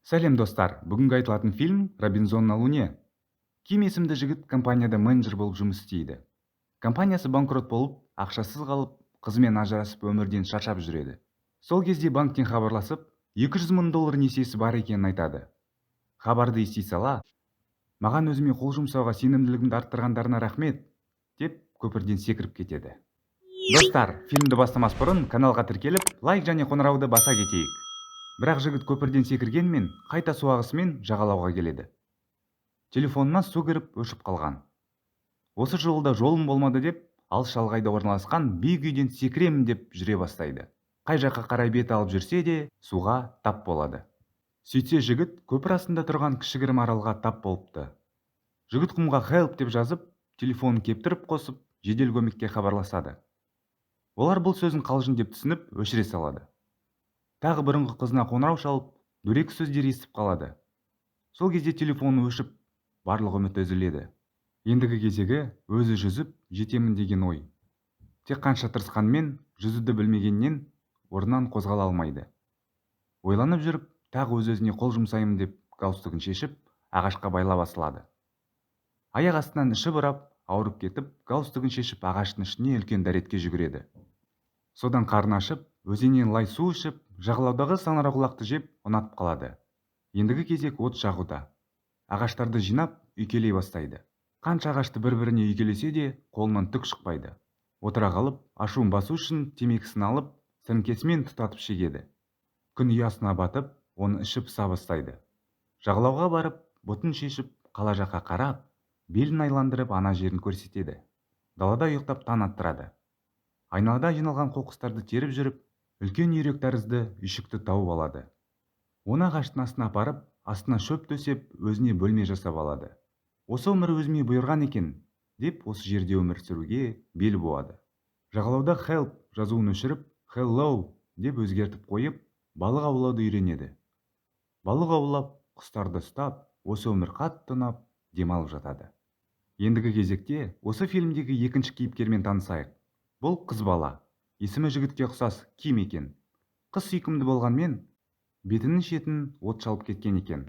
Сәлем, достар! Бүгінгі айтылатын фильм «Робинзон на Луне». Ким есімді жігіт компанияда менеджер болып жұмыс істейді. Компаниясы банкрот болып, ақшасыз қалып, қызымен ажырасып, өмірден шаршап жүреді. Сол кезде банктен хабарласып, 200 мың доллар несиесі бар екенін айтады. Хабарды ести сала, «Маған өзіме қол жұмсауға сенімділігімді арттырғандарына рахмет», – деп көпірден секіріп кетеді. Достар, фильмді бастамас бұрын каналға тіркеліп, лайк және қоңырауды баса кетейік. Бірақ жігіт көпірден секіргенмен, қайта су ағысымен жағалауға келеді. Телефонына су кіріп, өшіп қалған. Осы жолы да жолым болмады деп, алыс шалғайда орналасқан биік үйден секіремін деп жүре бастайды. Қай жаққа қарай бет алып жүрсе де, суға тап болады. Сөйтсе, жігіт көпір астында тұрған кішігірім аралға тап болыпты. Жігіт құмға «Help» деп жазып, телефонын кептіріп қосып, жедел көмекке хабарласады. Олар бұл сөзін қалжың деп түсініп, өшіре салады. Тағы бұрынғы қызына қоңырау шалып, дөрекі сөздер естіп қалады. Сол кезде телефоны өшіп, барлық үміті үзіледі. Ендігі кезегі өзі жүзіп жетемін деген ой. Тек қанша тырысқанмен, жүзуді білмегеннен орнынан қозғала алмайды. Ойланып жүріп, тағы өз өзіне қол жұмсаймын деп, галстугін шешіп, ағашқа байлап асылады. Аяқ астынан іші бұрап, ауырып кетіп, галстугін шешіп, ағаштың ішіне үлкен дәретке жүгіреді. Содан қарны ашып, өзеннен лай су ішіп, жағалаудағы саңырауқұлақты жеп, ұнатып қалады. Ендігі кезек от жағуда. Ағаштарды жинап, үйкелей бастайды. Қанша ағашты бір біріне үйкелесе де, қолынан түк шықпайды. Отыра қалып, ашуын басу үшін темекісін алып, сіріңкесімен тұтатып шегеді. Күн ұясына батып, оның іші пыса бастайды. Жағалауға барып, бұтын шешіп, қала жаққа қарап, белін айландырып, ана жерін көрсетеді. Далада ұйықтап, таң аттырады. Айналада жиналған қоқыстарды теріп жүріп, үлкен үйрек тәрізді үйшікті тауып алады. Оны ағаштың астына апарып, астына шөп төсеп, өзіне бөлме жасап алады. «Осы өмір өзіме бұйырған екен», – деп, осы жерде өмір сүруге бел буады. Жағалауда «Help» жазуын өшіріп, «Hello» деп өзгертіп қойып, балық аулауды үйренеді. Балық аулап, құстарды ұстап, осы өмір қатты ұнап, демалып жатады. Ендігі кезекте осы фильмдегі екінші кейіпкермен танысайық. Бұл қыз бала. Есімі жігітке ұқсас Ким екен. Қыз сүйкімді болғанмен, бетінің шетін от шалып кеткен екен.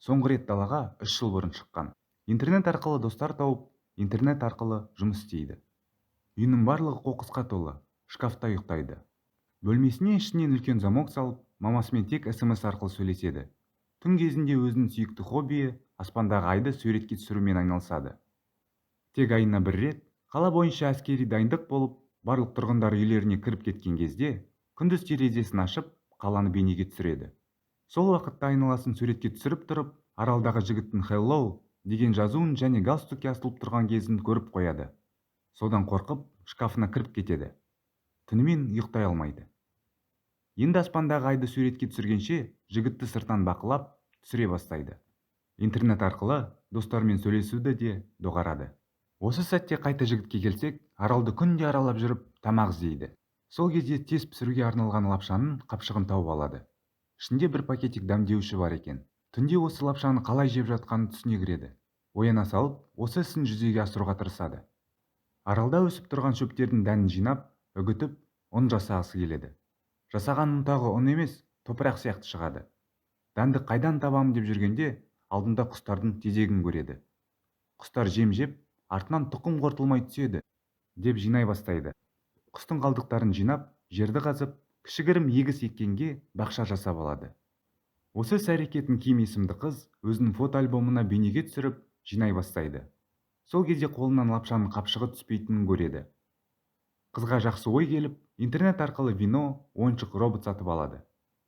Соңғы рет далаға 3 жыл бұрын шыққан. Интернет арқылы достар тауып, интернет арқылы жұмыс істейді. Үйінің барлығы қоқысқа толы. Шкафта ұйықтайды. Бөлмесіне ішінен үлкен замок салып, мамасымен тек СМС арқылы сөйлеседі. Түн кезінде өзінің сүйікті хоббиі – аспандағы айды суретке түсірумен айналысады. Тек айына бір рет, қала бойынша әскери дайындық болып, барлық тұрғындар үйлеріне кіріп кеткен кезде, күндіз терезесін ашып, қаланы бейнеге түсіреді. Сол уақытта айналасын суретке түсіріп тұрып, аралдағы жігіттің «Hello» деген жазуын және галстукке асылып тұрған кезін көріп қояды. Содан қорқып, шкафына кіріп кетеді. Түнімен ұйықтай алмайды. Енді аспандағы айды суретке түсіргенше, жігітті сырттан бақылап түсіре бастайды. Интернет арқылы достарымен сөйлесуді де доғарады. Осы сәтте қайта жігітке келсек, аралды күнде аралап жүріп, тамақ іздейді. Сол кезде тез пісіруге арналған лапшаның қапшығын тауып алады. Ішінде бір пакетик дәмдеуіші бар екен. Түнде осы лапшаны қалай жеп жатқанын түсіне кіреді. Ояна салып, осы ісін жүзеге асыруға тырысады. Аралда өсіп тұрған шөптердің дәнін жинап, үгітіп, ұн жасағысы келеді. Жасаған ұнтағы ұн емес, топырақ сияқты шығады. Дәнді қайдан табамын деп жүргенде, алдында құстардың тезегін көреді. Құстар жем жеп, артынан тұқым қорытылмай түседі деп, жинай бастайды. Құстың қалдықтарын жинап, жерді қазып, кішігірім егіс еккенге бақша жасап алады. Осы іс әрекетін Ким есімді қыз өзінің фотоальбомына бейнеге түсіріп, жинай бастайды. Сол кезде қолынан лапшаның қапшығы түспейтінін көреді. Қызға жақсы ой келіп, интернет арқылы вино ойыншық робот сатып алады.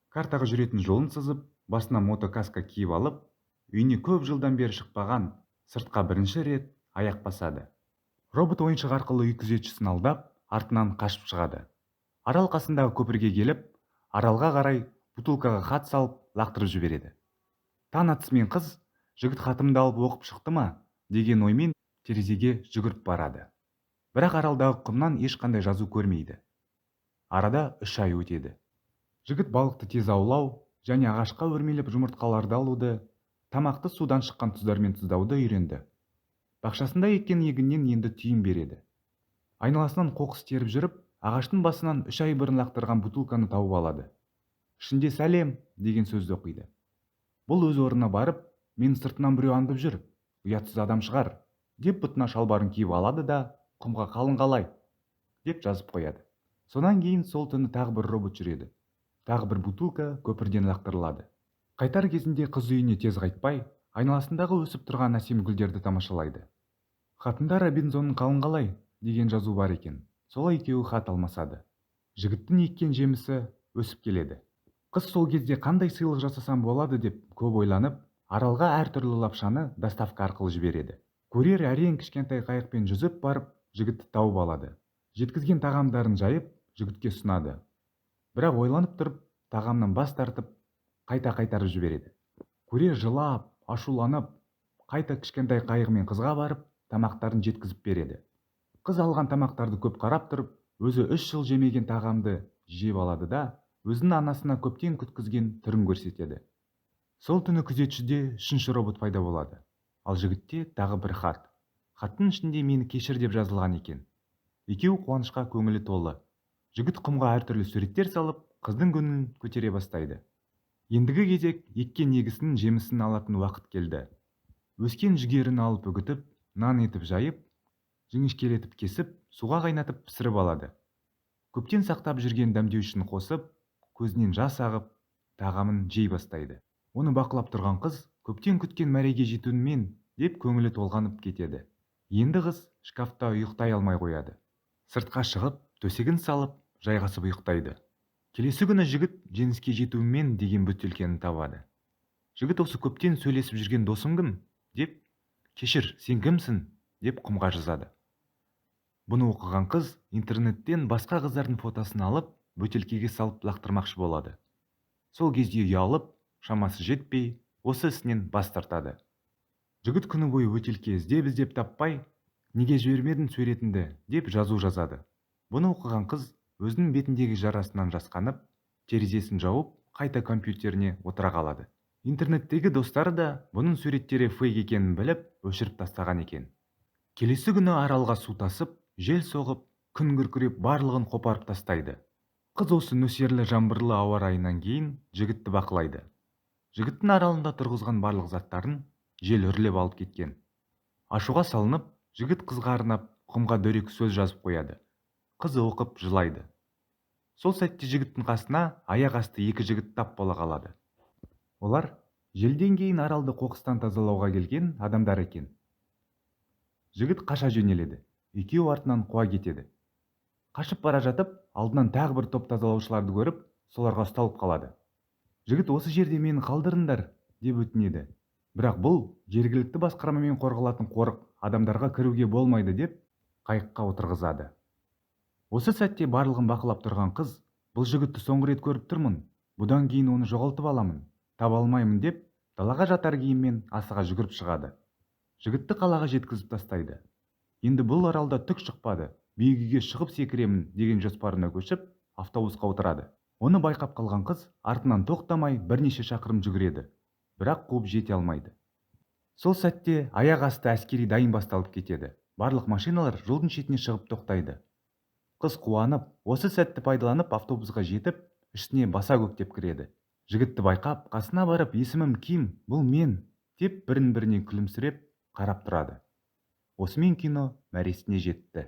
Картаға жүретін жолын сызып, басына мотокаска киіп алып, үйіне көп жылдан бері шықпаған, сыртқа бірінші рет аяқ басады. Робот ойыншық арқылы үй күзетшісін алдап, артынан қашып шығады. Арал қасындағы көпірге келіп, аралға қарай бутылкаға хат салып, лақтырып жібереді. Таң атысымен қыз «Жігіт хатымды алып, оқып шықты ма?» деген оймен терезеге жүгіріп барады. Бірақ аралдағы құмнан ешқандай жазу көрмейді. Арада 3 ай өтеді. Жігіт балықты тез аулау және ағашқа өрмелеп, жұмыртқаларды алуды, тамақты судан шыққан тұздармен тұздауды үйренді. Бақшасында еккен егіннен енді түйін береді. Айналасынан қоқыс теріп жүріп, ағаштың басынан 3 ай бұрын лақтырған бутылканы тауып алады. Ішінде «Сәлем» деген сөзді оқиды. Бұл өз орнына барып, мені сыртынан біреу аңдып жүр, ұятсыз адам шығар, деп бұтына шалбарын киіп алады да, құмға қалың қалай, деп жазып қояды. Сонан кейін сол түні тағы бір робот жүреді. Тағы бір бутылка көпірден лақтырылады. Қайтар кезінде қыз үйіне тез қайтпай, айналасындағы өсіп тұрған әсем гүлдерді тамашалайды. Хатында Робинзонның қалың қалай деген жазу бар екен. Солай екеуі хат алмасады. Жігіттің еккен жемісі өсіп келеді. Қыз сол кезде қандай сыйлық жасасам болады деп көп ойланып, аралға әртүрлі лапшаны доставка арқылы жібереді. Курьер әрең кішкентай қайықпен жүзіп барып, жігітті тауып алады. Жеткізген тағамдарын жайып, жігітке ұсынады. Бірақ ойланып тұрып, тағамнан бас тартып, қайта қайтарып жібереді. Курьер жылап, ашуланып, қайта кішкентай қайығымен қызға барып, тамақтарын жеткізіп береді. Қыз алған тамақтарды көп қарап тұрып, өзі 3 жыл жемеген тағамды жеп алады да, өзінің анасына көптен күткізген түрін көрсетеді. Сол түні күзетшіде 3-ші робот пайда болады. Ал жігітте тағы бір хат. Хаттың ішінде мені кешір деп жазылған екен. Екеуі қуанышқа көңілі толы. Жігіт құмға әртүрлі суреттер салып, қыздың көңілін көтере бастайды. Ендігі кезек еккен егісінің жемісін алатын уақыт келді. Өскен жүгеріні алып үгітіп, нан етіп жайып, жіңішкелетіп кесіп, суға қайнатып пісіріп алады. Көптен сақтап жүрген дәмдеуішін қосып, көзінен жас ағып, тағамын жей бастайды. Оны бақылап тұрған қыз көптен күткен мәреге жетуіммен деп көңілі толғанып кетеді. Енді қыз шкафта ұйықтай алмай қояды. Сыртқа шығып, төсегін салып, жайғасып ұйықтайды. Келесі күні жігіт жеңіске жетуіммен деген бөтелкені табады. Жігіт осы көптен сөйлесіп жүрген досым кім? Деп, кешір, сен кімсің? Деп құмға жазады. Бұны оқыған қыз интернеттен басқа қыздардың фотосын алып, бөтелкеге салып лақтырмақшы болады. Сол кезде ұялып, шамасы жетпей, осы ісінен бас тартады. Жігіт күні бойы бөтелке іздеп-іздеп таппай, неге жібермедің суретіңді деп жазу жазады. Бұны оқыған қыз өзінің бетіндегі жарасынан жасқанып, терезесін жауып, қайта компьютеріне отыра қалады. Интернеттегі достары да бұның суреттері фейк екенін біліп, өшіріп тастаған екен. Келесі күні аралға су тасып, жел соғып, күн күркіреп барлығын қопарып тастайды. Қыз осы нөсерлі жаңбырлы ауа райынан кейін жігітті бақылайды. Жігіттің аралында тұрғызған барлық заттарын жел үрлеп алып кеткен. Ашуға салынып, жігіт қызға арнап құмға дөрекі сөз жазып қояды. Қыз оқып жылайды. Сол сәтте жігіттің қасына аяқ асты екі жігіт тап бола қалады. Олар желден кейін аралды қоқыстан тазалауға келген адамдар екен. Жігіт қаша жөнеледі. Екеуі артынан қуа кетеді. Қашып бара жатып, алдынан тағы бір топ тазалаушыларды көріп, соларға ұсталып қалады. Жігіт осы жерде мені қалдырыңдар деп өтінеді. Бірақ бұл жергілікті басқармамен қорғалатын қорық, адамдарға кіруге болмайды деп қайыққа отырғызады. Осы сәтте барлығын бақылап тұрған қыз, бұл жігітті соңғы рет көріп тұрмын, бұдан кейін оны жоғалтып аламын, таба алмаймын деп далаға жатар киіммен асыға жүгіріп шығады. Жігітті қалаға жеткізіп тастайды. Енді бұл аралда түк шықпады, биік үйге шығып секіремін деген жоспарына көшіп, автобусқа отырады. Оны байқап қалған қыз артынан тоқтамай бірнеше шақырым жүгіреді, бірақ қуып жете алмайды. Сол сәтте аяқ асты әскери дайын басталып кетеді. Барлық машиналар жолдың шетіне шығып тоқтайды. Қыз қуанып, осы сәтті пайдаланып автобусқа жетіп, ішіне баса көктеп кіреді. Жігітті байқап, қасына барып, есімім Ким, бұл мен, деп бірін-біріне күлімсіреп қарап тұрады. Осымен кино мәресіне жетті.